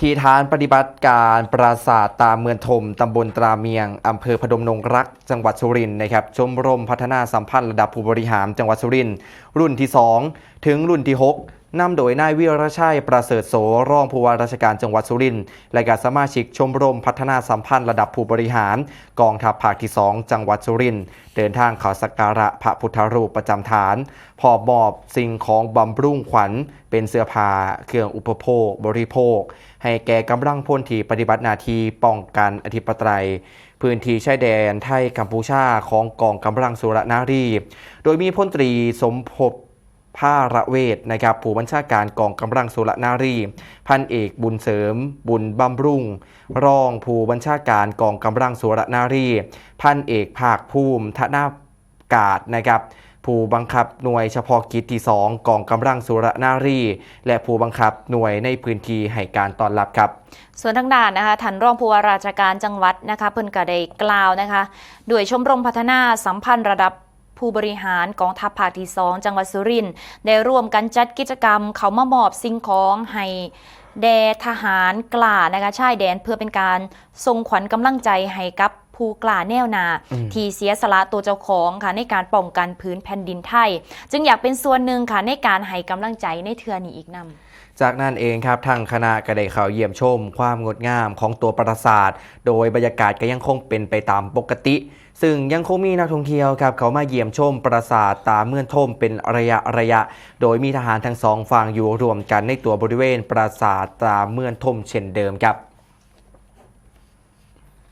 ທີ່ຖານປະຕິບັດການປາສາດຕາເມືອງຖົມ ຕຳບົນຕາມຽງ ອຳເພີພະນົມດົງລັກ ຈັງຫວັດສຸລິນ ນະຄັບ ຊົມລົມພັດທະນາສຳພັນລະດັບຜູ້ບໍລິຫານຈັງຫວັດສຸລິນ ລຸ້ນທີສອງ ເຖິງລຸ້ນທີຫົກ ນຳໂດຍນາຍ ວິລະໄຊ ປະເສີດໂສ ຮອງຜູ້ວ່າລາຊະການຈັງຫວັດສຸລິນ ແລະ ກະສະມາຊິກຊົມລົມພັດທະນາສຳພັນລະດັບຜູ້ບໍລິຫານກອງທັບພາກທີສອງ ຈັງຫວັດສຸລິນ ເດີນທາງເຂົ້າສັກກາລະພະພຸດທະຮູບປະຈຳຖານ ພ້ອມມອບສິ່ງຂອງບຳລຸງຂວັນ ເປັນເສື້ອຜ້າ, ເຄື່ອງອຸປະໂພກບໍລິໂພກ ໃຫ້ແກ່ກຳລັງພົນທີ່ປະຕິບັດໜ້າທີ່ປ້ອງກັນອະທິປະໄຕ ພື້ນທີ່ຊາຍແດນໄທ-ກຳປູຊາ ຂອງກອງກຳລັງສຸລະນາຣີ ໂດຍມີພົນຕີ ສົມພົບ ພາລະເວດ ນະຄັບ ຜູ້ບັນຊາການກອງກຳລັງສຸລະນາຣີ, ພັນເອກ ບຸນເສີມ ບຸນບຳລຸງ ຮອງຜູ້ບັນຊາການກອງກຳລັງສຸລະນາຣີ, ພັນເອກ ພາກພູມ ທະນາກາດ ນະຄັບ ຜູ້ບັງຄັບໜ່ວຍສະເພາະກິດທີສອງ ກອງກຳລັງສຸລະນາຣີ ແລະ ຜູ້ບັງຄັບໜ່ວຍໃນພື້ນທີ່ໃຫ້ການຕ້ອນຮັບຄັບ. ສ່ວນທາງດ້ານນະຄະ ທ່ານຮອງຜູ້ວ່າລາຊະການຈັງຫວັດນະຄະ ເພິ່ນກະໄດ້ກ່າວນະຄະ ດ້ວຍຊົມລົມພັດທະນາສຳພັນລະດັບຜູ້ບໍລິຫານກອງທັບພາກທີສອງ ຈັງຫວັດສຸລິນ ໄດ້ຮ່ວມກັນຈັດກິດຈະກຳເຂົ້າມາມອບສິ່ງຂອງໃຫ້ແດ່ທະຫານກ້ານະຄະ ຊາຍແດນ ເພື່ອເປັນການສົ່ງຂວັນກຳລັງໃຈໃຫ້ກັບຜູ້ກ້າແນວໜ້າ ອືມ ທີ່ເສຍສະຫຼະໂຕເຈົ້າຂອງຄະ ໃນການປ້ອງກັນຜືນແຜ່ນດິນໄທ ຈຶ່ງຢາກເປັນສ່ວນໜຶ່ງຄະ ໃນການໃຫ້ກຳລັງໃຈໃນເທື່ອນີ້ອີກນຳ. ຈາກນັ້ນເອງຄັບ ທາງຄະນະກະໄດ້ເຂົ້າຢ້ຽມຊົມຄວາມງົດງາມຂອງຕົວປາສາດ ໂດຍບັນຍາກາດກະຍັງຄົງເປັນໄປຕາມປົກກະຕິ ຊຶ່ງຍັງຄົງມີນັກທ່ອງທ່ຽວຄັບ ເຂົ້າມາຢ້ຽມຊົມປາສາດຕາເມືອງຖົມເປັນໄລຍະໆ ໂດຍມີທະຫານທັງສອງຝັ່ງຢູ່ລວມກັນໃນຕົວບໍລິເວນປາສາດຕາເມືອງຖົມເຊັ່ນເດີມຄັບ.